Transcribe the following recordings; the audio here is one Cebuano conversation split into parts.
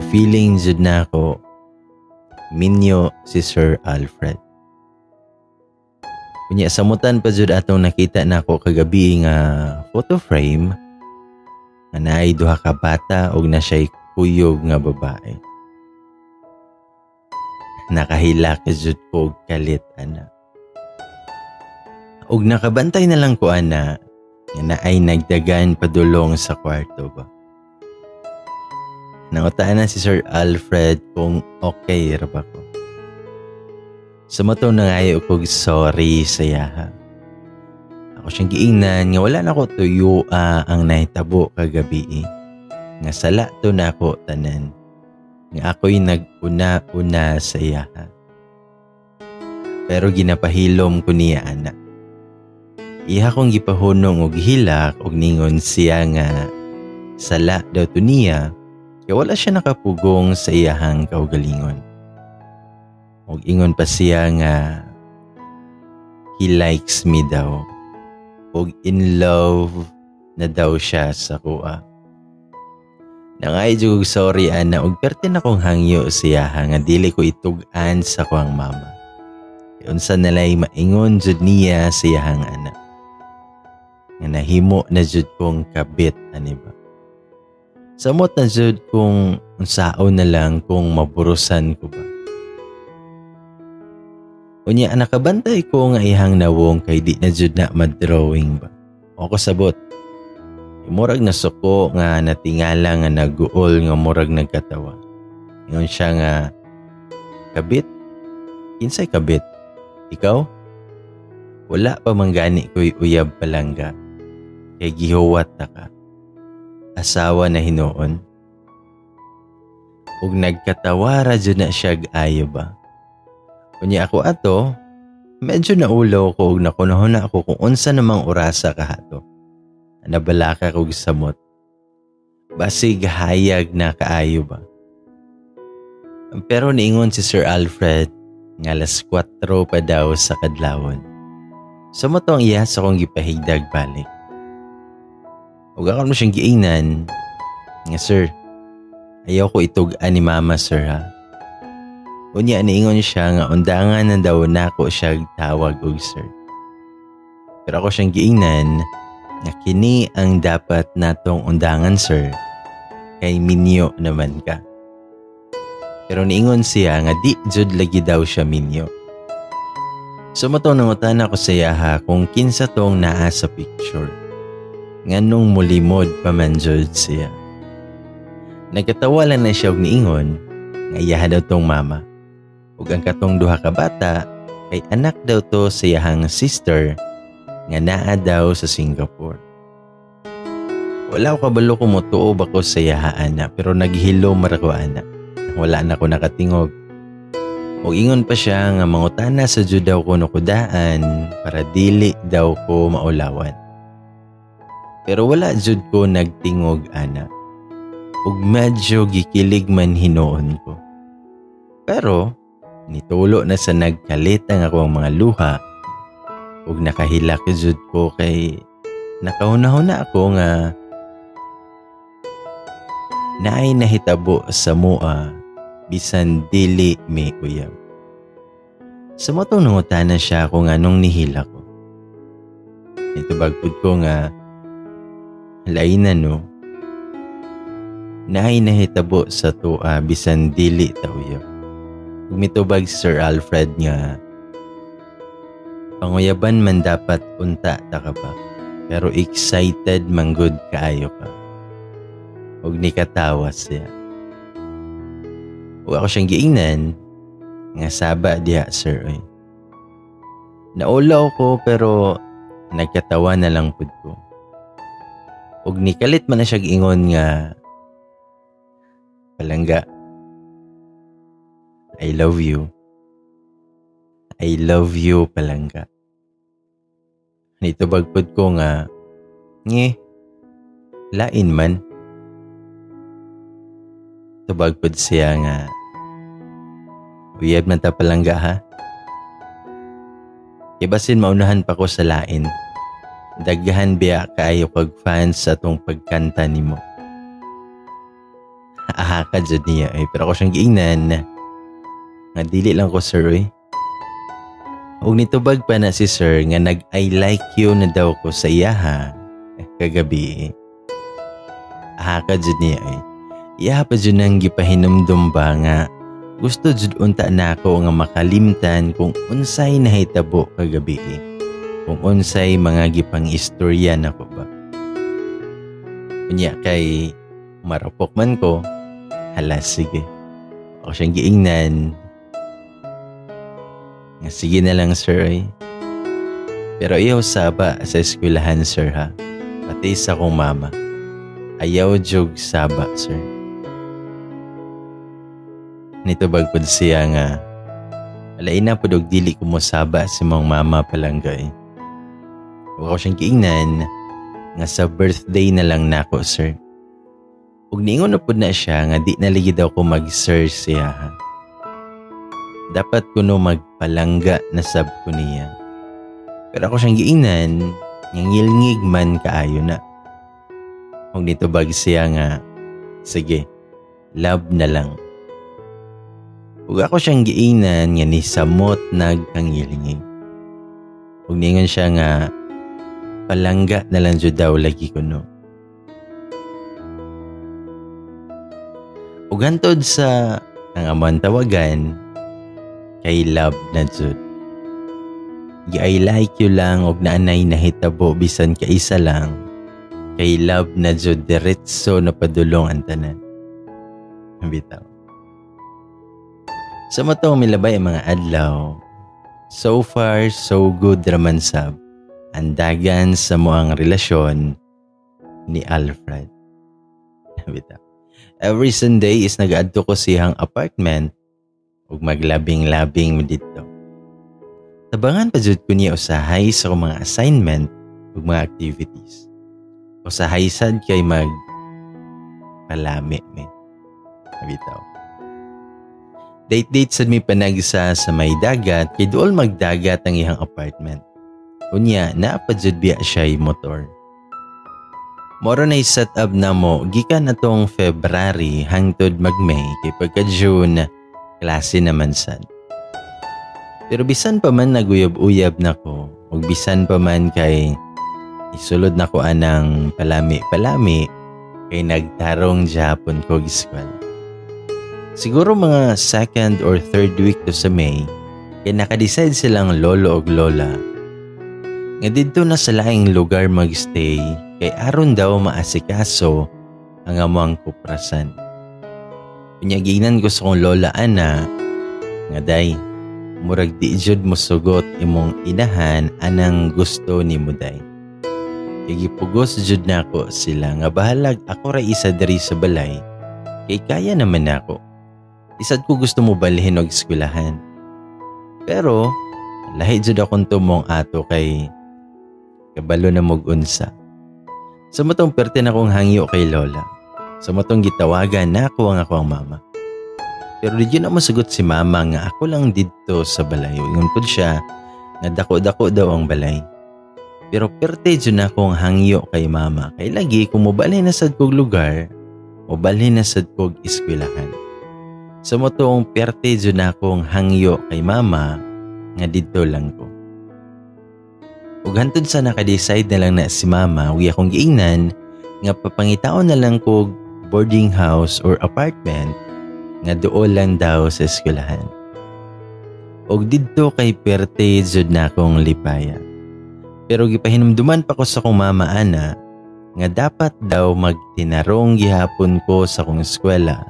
Feeling jud na ako minyo si Sir Alfred. Unya samutan pa jud atong nakita nako kagabi nga photo frame nga naay duha ka bata og na siya'y kuyog nga babae. Nakahilak jud ko og kalit ana. Og nakabantay na lang ko ana nga naay nagdagan padulong sa kwarto ba. Nangutaan na si Sir Alfred kung okay ra ba ko. Sa matong nangayo kog sorry sa iyaha. Ako siyang giingnan nga wala na ko tuyo ang nahitabo kagabi. Nga sala to na ako tanan. Nga ako'y nag-una-una sa iyaha. Pero ginapahilom ko niya ana. Iha kong gipahunong og hilak og ningon siya nga sala daw to niya kaya wala siya nakapugong sa iyahang kaugalingon. Og ingon pa siya nga he likes me daw. Og in love na daw siya sa kuha. Nangay jud og sorry ana og perte na kong hangyo siya nga dili ko itug-an sa kuang mama. Unsa nalay maingon jud niya sa iyahang anak. Nga nahimo na jud kong kabit ani ba. Samot na jud kung unsaon na lang kung maburusan ko ba. Unya nakabantay ko nga ihang nawong kay di na jud na madrawing ba. O ko sabot. Murag nasuko nga natingala nga naguol nga murag nagkatawa. Ingon siya nga kabit. Kinsay kabit? Ikaw? Wala pa man gani ko'y uyab palangga. Kay gihuwat na ka. Asawa na hinuon. Ug nagkatawa ra jud na siya ayo ba. Unya ako ato, medyo naulaw ko ug nakunahon na ako kung unsa namang orasa kahato. Nabalaka kog samot. Basig hayag na kaayo ba. Pero niingon si Sir Alfred nga alas 4 pa daw sa kadlawon. Samot ang iya sa akong gipahigdag balik. Ug ako mo siyang giingnan nga sir, ayaw ko itug-an ni mama sir ha. Unya niingon siya nga undangan na daw nako siya tawag og sir. Pero ako siyang giingnan nga kini ang dapat natong undangan sir, kay minyo naman ka. Pero niingon siya nga di jud lagi daw siya minyo. So matong nangutan ako sa iyaha kung kinsa tong naa sa picture. Nganong mulimod pa man jud siya. Nagkatawa lang na siya og niingon nga iyaha daw tong mama. Ug ang katong duha ka bata kay anak daw to sa iyahang sister nga naa daw sa Singapore. Wala ko kabalo kung motuo ba ko sa iyaha ana, pero naghilom ra ko ana. Wala na ko nakatingog. Ug ingon pa siya nga mangutana sa jud daw ko nukudaan para dili daw ko maulawan. Pero wala jud ko nagtingog ana. Ug medyo gikilig man hinuon ko. Pero nitulo na sa nagkalit ang akong mga luha ug nakahilak jud ko kay nakahuna-huna ako nga naay nahitabo sa mua bisan dili may uyab. Sa motong nangutana siya kung anong nihila ko. Nitubag pud ko nga lain na no. Naay nahitabo sa tua bisan dili ta uyab. Mitubag si Sir Alfred nga panguyaban man dapat unta ta ka pa, pero excited man gud kaayo ka. Ug nikatawa siya. Ug ako siyang giingnan nga saba diha sir oy. Naulaw ko pero nagkatawa na lang pud ko. Ug nikalit man na siya giingon nga palangga, I love you. I love you palangga. Nitubag pud ko nga nge lain man. Tubag pud siya nga uyab man ta palangga ha. Kay basin maunahan pa ko sa lain. Daghan biya kaayo kag fans sa atong pagkanta nimo. Aha ka jud niya eh. Pero ako siyang giingnan nga dili lang ko, sir, eh. Ug nitubag pa na si sir nga nag "I like you" na daw ko sa iyaha kagabi. Aha ka jud niya eh. Iya pa jud nang gipahinumdum ba nga gusto jud unta nako nga makalimtan kung unsay nahitabo kagabi. Kung unsay mga gipang-istorya nako ba. Unya kay marupok man ko, hala, sige. Ako siyang giingnan nga sige na lang, sir, ay. Pero ayaw saba sa eskwelahan, sir, ha. Pati sa akong mama. Ayaw jug saba, sir. Nitubag pud siya nga alay na pud og dili ko mosaba sa imong mama, palangga. Ug ako siyang giingnan nga sa birthday na lang nako, sir. Ug niingon na pud na siya nga di na lagi daw ko mag-sir siya ha. Dapat kuno magpalangga na sab ko niya. Pero ako siyang giingnan nga ngilngig man kaayo na. Ug nitubag siya nga sige, love na lang. Ug ako siyang giingnan nga ni samot nagkangilngig. Ug niingon siya nga palangga na lang jud daw lagi kuno. Ug hantod sa ang among tawagan kay love na jud. Gi "I like you" lang og naanay nahitabo bisan kaisa lang kay love na jud, diretso na padulong ang tanan. Bitaw. Sa matong milabay ang mga adlaw, so far so good raman sab ang dagan sa moang relasyon ni Alfred. Bitaw. Every Sunday is nag-adto ko siyang apartment ug maglabing-labing mi didto. Tabangan pa jud ko niya usahay sa akong mga assignment ug mga activities. Usahay sad kay mag palami mi. Bitaw. Date-date sad mi panagsa sa may dagat kay duol magdagat ang iyang apartment. Unya, naa pa jud biya siya'y motor. Moro na set up na mo gikan atong February hangtod mag-May kay pagka June klase naman sad. Pero bisan pa man naguyab-uyab nako ug bisan pa man kay isulod nako anang palami-palami kay nagtarong gihapon ko eskwela. Siguro mga second or third week to sa May kay naka-decide silang lolo og lola nga didto na sa laing lugar magstay kay aron daw maasikaso ang among kuprasan. Unya giingnan ko sa akong lola ana nga day, murag di jud mosugot imong inahan anang gusto nimo, day. Kay gipugos jud nako sila nga bahalag ako ra isa diri sa balay kay kaya naman nako. Isad ko gusto mo balhin og eskwelahan. Pero lahi jud akong tumong ato kay kabalo na mog unsa. Sa matong perte na kong hangyo kay lola. Sa matong gitawagan na ako ang akong mama. Pero di yun na masagot si mama nga ako lang didto sa balay. Ingon pud siya nga dako-dako daw ang balay. Pero perte jud na akong hangyo kay mama. Kay lagi kung mobalhin na sad kog lugar, mobalhin na sad kog eskwelahan. Sa motong perte jud na akong hangyo kay mama nga didto lang ko. Ug hantod sa naka-decide na lang na si mama, ug akong giingnan nga papangitaon na lang kog boarding house or apartment nga duol lang daw sa eskwelahan. Og didto kay perte jud na akong lipaya. Pero gipahinumduman pa ko sa akong mama ana nga dapat daw magtinarong gihapon ko sa akong eskwela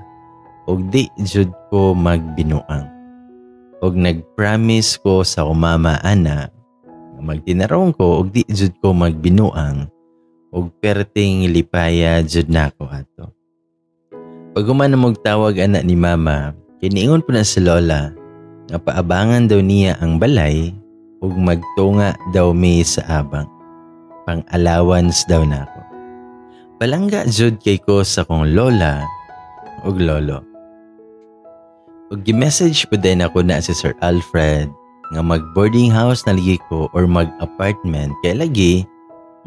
ug di jud ko magbinuang. Og nag-promise ko sa akong mama ana nga magtinarong ko ug di jud ko magbinuang ug perting lipaya jud nako ato. Pag human na magtawag ana ni mama, kiniingon po na si lola nga paabangan daw niya ang balay ug magtunga daw mi sa abang. Pang-allowance daw nako. Palangga jud kay ko sa kong lola ug lolo. Ug gi-message po din ako na si Sir Alfred nga mag-boarding house na lagi ko or mag-apartment kay lagi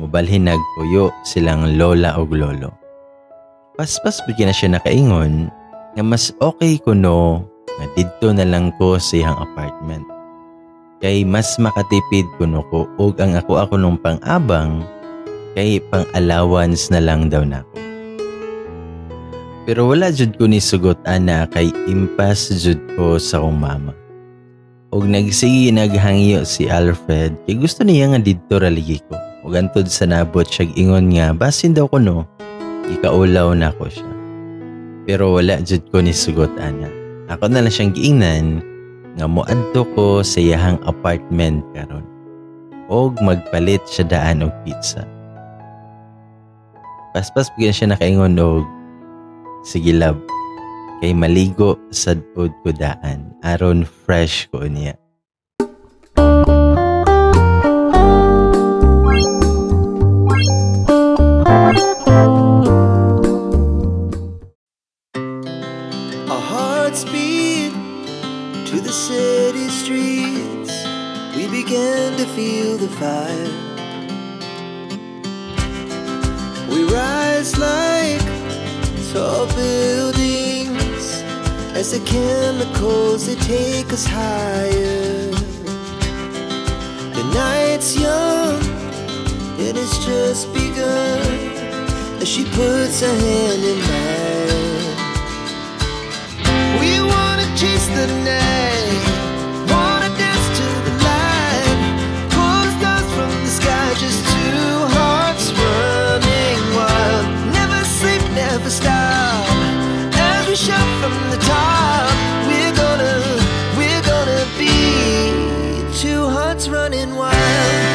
Mubalhin nagpuyo silang lola og lolo. Paspas bigyan na siya nakaingon nga mas okay kuno nga didto na lang ko sa iyang apartment. Kay mas makatipid kuno ko ug ang ako nung pang-abang kay pang-allowance na lang daw nako. Pero wala jud ko ni sugot ana kay impas jud ko sa akong mama. Og nagsige naghangyo si Alfred kay gusto niya nga didto ra ligi ko. Ug antod sa nabot siya ingon nga basin daw kuno ikaulaw na ko siya. Pero wala jud ko ni sugot ana. Ako na lang siyang giingnan nga moadto ko sa iyahang apartment karon og magpalit siya daan og pizza. Paspas bigyan siya nakaingon og sige love, kay maligo sad pod ko daan aron fresh ko niya. Our hearts beat to the city streets. We began to feel the fire. We rise like tall buildings as the chemicals, they take us higher. The night's young and it's just begun as she puts her hand in mine. We wanna chase the night, wanna dance to the light, pull the stars from the sky, just two hearts running wild. Never sleep, never stop, as we shout from the top. We're gonna be two hearts running wild.